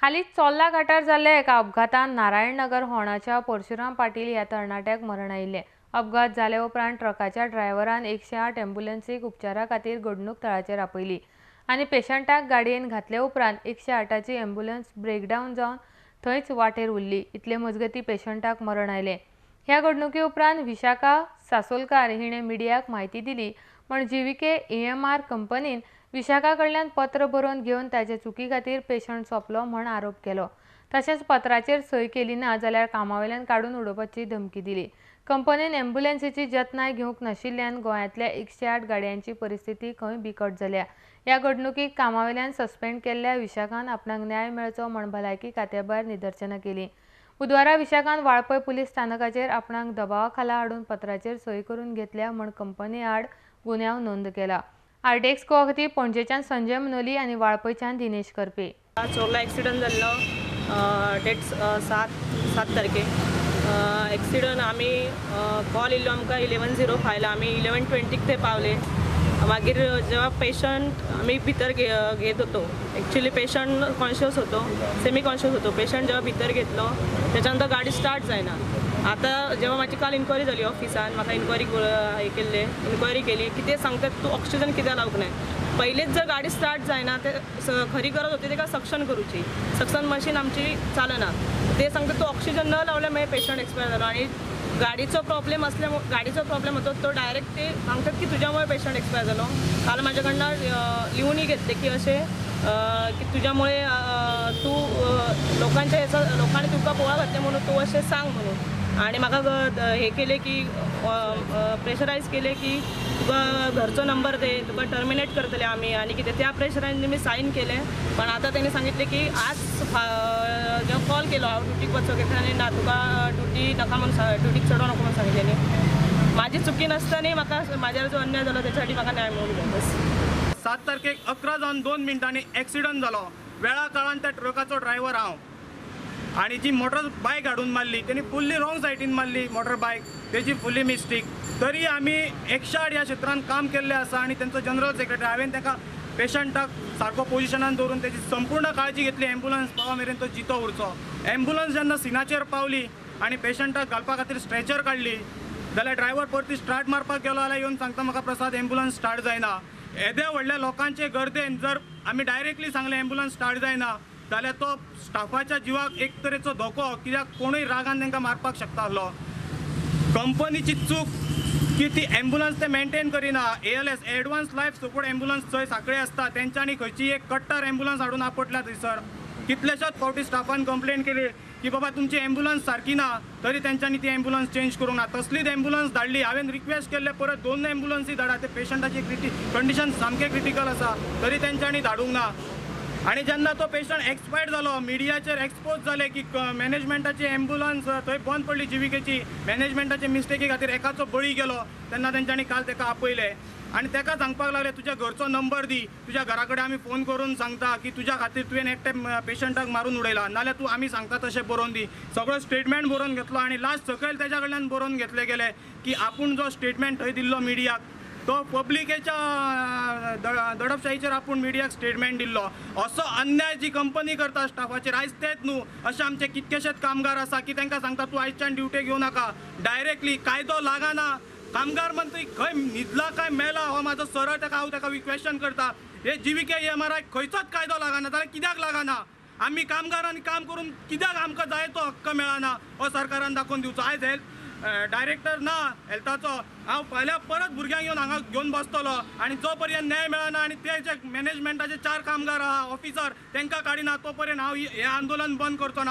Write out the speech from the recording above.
हालींच चोर्ला घाटार जाल्ल्या एका अपघातान नारायणनगर होणाच्या परशुराम पाटील ह्या तरणाट्याक मरण आयिल्लें. अपघात जाले उपरांत ट्रकाच्या ड्रायव्हरान 108 ॲम्ब्युलन्सीक उपचारा खातीर घडणूक थळाचेर आपयली आनी पेशंटाक गाडयेन घातले उपरांत 108ची ॲम्ब्युलन्स ब्रेकडावन जावन थंयच वाटेर उरली. इतले मजगती पेशंटाक मरण आयलें. ह्या घडणुके उपरांत विशाखा सासोलकार हिणें मिडियाक म्हायती दिली म्हण जीव्हीके EMR कंपनीन विशाखा कडल्यान पत्र बरोवन घेवन ताचे चुकी खातीर पेशंट सोंपलो म्हण आरोप केलो. तशेंच पत्राचेर सय केली ना जाल्यार कामावेल्यान काडून उडोवपाची धमकी दिली. कंपनीन ॲम्ब्युलन्सीची जतनाय घेवंक नाशिल्ल्यान गोंयांतल्या 108 गाडयांची परिस्थिती खंय बिकट जाल्या. ह्या घडणुकीक कामावेल्यान सस्पेंड केल्ल्या विशाखान आपणाक न्याय मेळचो म्हण भलायकी खात्या भायर निदर्शनां केलीं. बुधवारा विशाखान वाळपय पुलीस स्थानकाचेर आपणाक दबावा खाला हाडून पत्राचेर सय करून घेतल्या म्हण कंपनी आड गुन्यांव नोंद केला. आरटीएक्स गोवा खातीर पणजेच्यान संजय मनोली आनी वाळपयच्यान दिनेश करपे. चोर्ला एक्सिडंट जाल्लो डेट 7 तारखे एक्सिडंट. आमी कॉल येयल्लो आमकां 11:05 आमी 11:20 ते पावले. मागीर जेव्हा पेशंट आमी भितर घेत होतो, ॲक्च्युली पेशंट कॉन्शियस होतो, सेमी कॉन्शियस होतो. पेशंट जेव्हा भितर घेतलो त्याच्यानंतर गाडी स्टार्ट जायना. आता जेव्हा माझी काल इन्क्वायरी झाली ऑफिसान, म्हाका इन्क्वायरी हे केल्ले, इन्क्वायरी केली की ते सांगतात तूं ऑक्सिजन कित्याक लावंक नाय. पयलींच जर गाडी स्टार्ट जायना ते खरी गरज होती तेका सक्शन करूची, सक्शन मशीन आमची चालना. ते सांगतात तूं ऑक्सिजन न लावल्यार मागीर पेशंट एक्सपायर जालो. आनी गाडीचो प्रॉब्लेम असल्यामुळे, गाडीचो प्रॉब्लेम होतो तो डायरेक्ट ते सांगतात की तुझ्यामुळे पेशंट एक्सपायर जालो. काल माझ्याकडनं लिहूनही घेतले की असे की तुझ्यामुळे तू लोकांच्या ह्याचा लोकांनी तुका पोळा घातले म्हणून तू असे सांग म्हणून. आणि म्हाका हे केले की प्रेशरायज केले की तुका घरचो नंबर दे, तुका टर्मिनेट करतले आमी आनी कितें. त्या प्रेशरान मी सायन केले. पण आता त्यांनी सांगितले की आज जेव्हा कॉल केलो हांव ड्युटीक वचो घेतले ना, तुका ड्युटी नाका म्हणून, ड्युटीक चडोवं नको म्हणून सांगितले. माझी चुकी नसताना म्हाका माझ्यावर जो अन्याय जालो त्याच्यासाठी म्हाका न्याय मेळूंक जाय बस. 7 तारखेक 11:02 एक्सिडंट जालो. वेळा काळान त्या ट्रकाचो ड्रायव्हर हांव आनी जी मोटर बायक हाडून मारली तेणी फुल्ली रॉंग सायडीन मारली मोटर बायक, तेजी फुल्ली मिस्टेक. तरी आमी 108 ह्या क्षेत्रान काम केल्लें आसा आनी तेंचो जनरल सेक्रेटरी हांवें ताका पेशंटाक सारको पोजिशनान दवरून तेजी संपूर्ण काळजी घेतली. ॲम्ब्युलन्स पावा मेरेन तो जितो उरचो. ॲम्ब्युलन्स जेन्ना सिनाचेर पावली आनी पेशंटाक घालपा खातीर स्ट्रेचर काडली जाल्यार ड्रायव्हर परती स्टार्ट मारपाक गेलो जाल्यार येवन सांगता म्हाका प्रसाद ॲम्ब्युलन्स स्टार्ट जायना. येद्या व्हडल्या लोकांचे गर्देन जर आमी डायरेक्टली सांगलें ॲम्ब्युलन्स स्टार्ट जायना जाल्यार तो स्टाफाच्या जिवाक एक तरेचो धोको, कित्याक कोणूय रागान तांकां मारपाक शकता आसलो. कंपनीची चूक की ती ॲम्ब्युलन्स ते मेंटेन करिना. ALS advance life support ambulance थंय सांखळे आसता, तेंच्यांनी खंयची एक कट्टर ॲम्ब्युलन्स हाडून आपटल्या थंयसर. कितलेशाच फावटी स्टाफान कंप्लेन केली की बाबा तुमची ॲम्ब्युलन्स सारकी ना, तरी तेंच्यांनी ती ॲम्ब्युलन्स चेंज करूंक ना. तसलीच ॲम्ब्युलन्स धाडली. हांवें रिक्वेस्ट केल्ले परत 2 ॲम्ब्युलन्सी धाडा, ते पेशंटाची कंडिशन सामकें क्रिटिकल आसा, तरी तेंच्यांनी धाडूंक ना. आनी जेन्ना तो पेशंट एक्सपायर्ड जालो, मिडियाचेर एक्सपोज जाले की मॅनेजमेंटाची ॲम्ब्युलन्स थंय बंद पडली जीव्हीकेची, मॅनेजमेंटाचे मिस्टेकी खातीर एकाचो बळी गेलो. तेन्ना तेंच्यांनी काल ताका आपयले आनी ताका सांगपाक लागले तुज्या घरचो नंबर दी, तुज्या घरा कडेन आमी फोन करून सांगता की तुज्या खातीर तुवें एकटे पेशंटाक मारून उडयला, नाल्यार तूं आमी सांगता तशें बरोवन दी. सगळो स्टेटमेंट बरोवन घेतलो आनी लास्ट सकयल तेज्या कडल्यान बरोवन घेतले गेले की आपूण जो स्टेटमेंट थंय दिल्लो मिडियाक तो पब्लिकेच्या दडपशाहीचेर आपूण मिडियाक स्टेटमेंट दिल्लो. असो अन्याय जी कंपनी करता स्टाफाचेर आयज तेच न्हू, अशे आमचे कितकेशेच कामगार आसा की तांकां सांगता तूं आयच्यान ड्युटे घेवं नाका. डायरेक्टली कायदो लागना. कामगार मंत्री खंय न्हिदला काय मेला हो म्हाजो सरळ ताका हांव ताका क्वेश्चन करता. हे जीव्हीके EMR खंयचोच कायदो लागना जाल्यार कित्याक लागना? आमी कामगारांनी काम करून कित्याक आमकां जाय तो हक्क मेळना हो सरकारान दाखोवन दिवचो. आयज हेल्थ डायरेक्टर ना हेल्थाचो, हांव फाल्यां परत भुरग्यांक येवन हांगा घेवन बसतलो आनी जो पर्यंत न्याय मेळना आनी ते जे मॅनेजमेंटाचे 4 कामगार आहा ऑफिसर तांकां काडिना तो पर्यंत हांव हें आंदोलन बंद करचो ना.